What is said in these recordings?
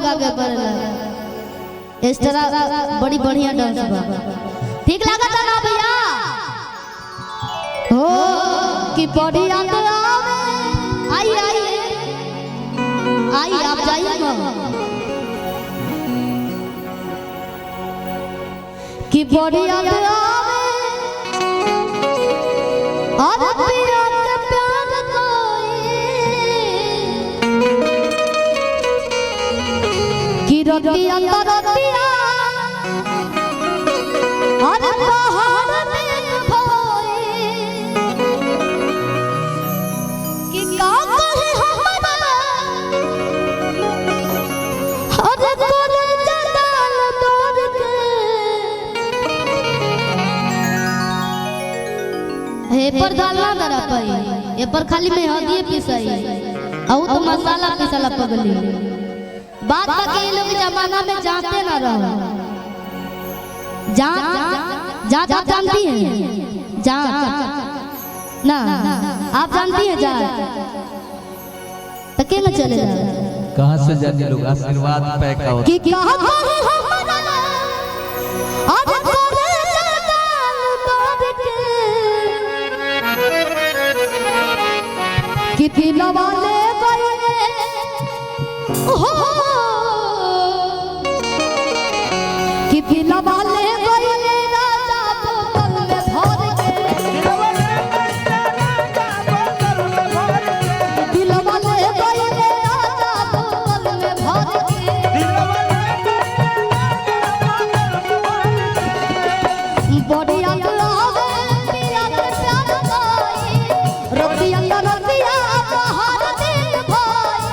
लोग आगे बढ़ेला। इस तरह बड़ी बढ़िया डांस बा। ठीक लागत ना भैया? हो कि बड़ी याद आवे। आई आई आई, आप जाइए ना। कि बड़ी याद आवे और पिया के प्यार कोई, कि रतिया रतिया और पहाड़ दिन भोई, कि का कहे हमरा और तोरे जदाल तोड़ के। हे पर डालना दरा पाई, ए पर खाली में हदिए पिसाई औ तो मसाला पिसाला पगली। बात बाकी ये लोग जमाना में जाते ना रहो। जात जात आप जानती हैं? जात ना आप जानती हैं? जात तो के ना चले जा। कहाँ से जानी लोग आशीर्वाद पैका होता। कि कहा कहे हमरा और तोरे जदाल तोड़ के, कि दिलवा ले गए हो, कि दिलवा ले गए राजा बोतल में भर के, दिलवा ले गए राजा बोतल में भर के। बड़ी याद आवे पिया के प्यार कोई, रतिया रतिया पहाड़ दिल भाई।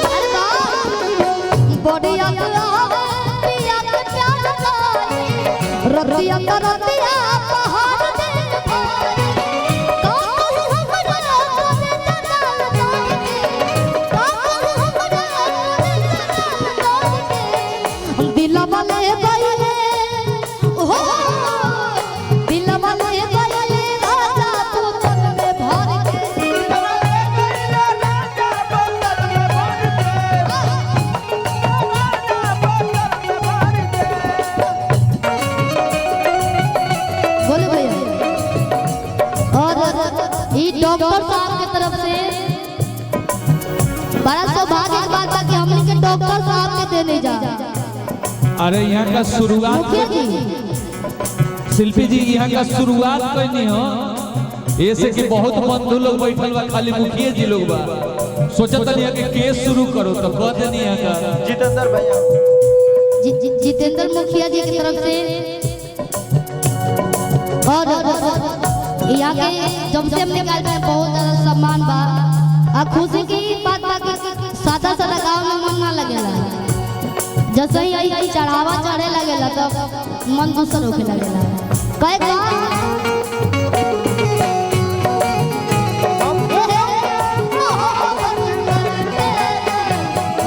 अरे वाह! बड़ी याद आवे पिया के प्यार कोई, रतिया रतिया पहाड़ दिल भाई। का कहे हमरा तोरे जदाल तोड़ के, का कहे हमरा तोरे जदाल तोड़ के, दिलवा ले गए हो, दिलवा ले गए राजा बोतल में भर के। बोलो भैया। और ये डॉक्टर साहब के तरफ से बड़ा सौभाग्य के बात बा कि हमने के डॉक्टर साहब के देने जा। अरे यहाँ का शुरुआत मुखिया जी, शिल्पी जी यहाँ का शुरुआत कैनी हो, ऐसे कि बहुत बंधु लोग बैठल बा, खाली मुखिया जी लोग बा। सोचत नहीं कि केस शुरू करो तो कह देनी यहाँ का। जितेंद्र भैया, जितेंद्र मुखिया जी की तरफ से और यहाँ के जब से हमने निकाल में बहुत ज्यादा सम्मान बा। आ खुशी की बात बा कि सादा सादा गांव में मन ना लगेला, जैसे ही आई चढ़ावा चढ़े लगेला तो मन दूसर होके लगेला। कहे का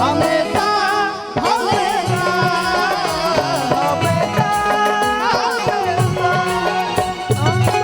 हमेशा हमेशा हमेशा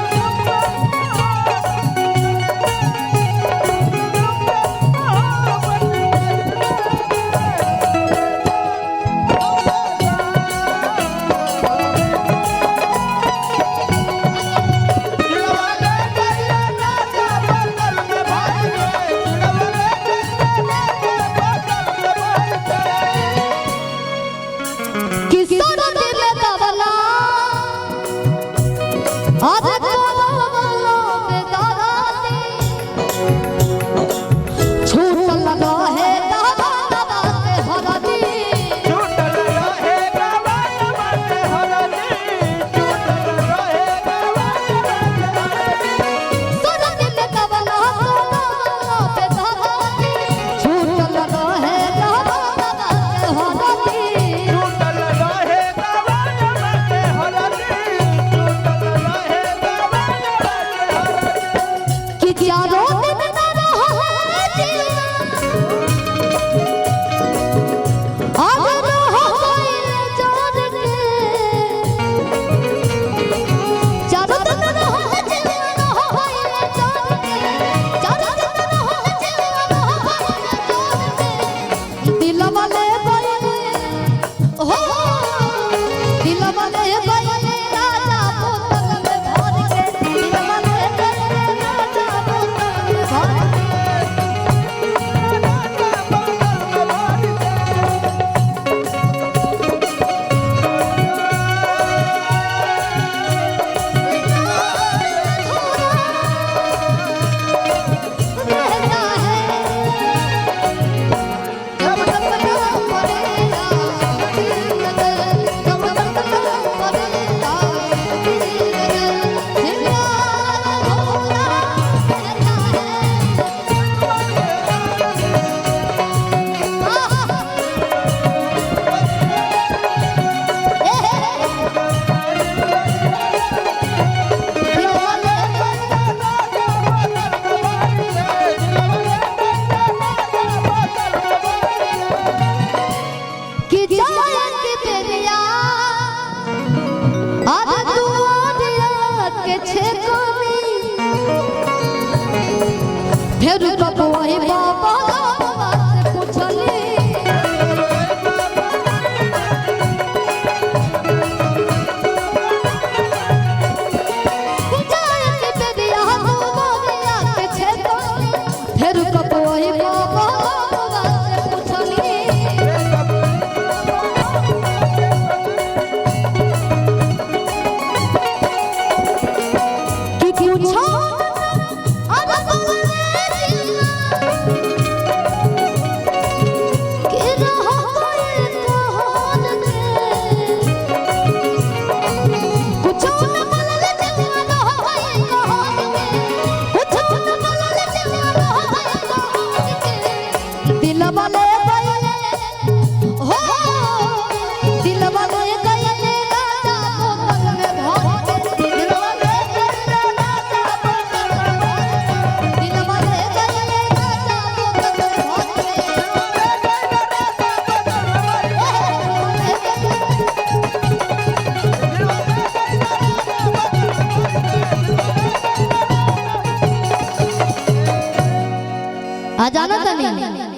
खिलवले।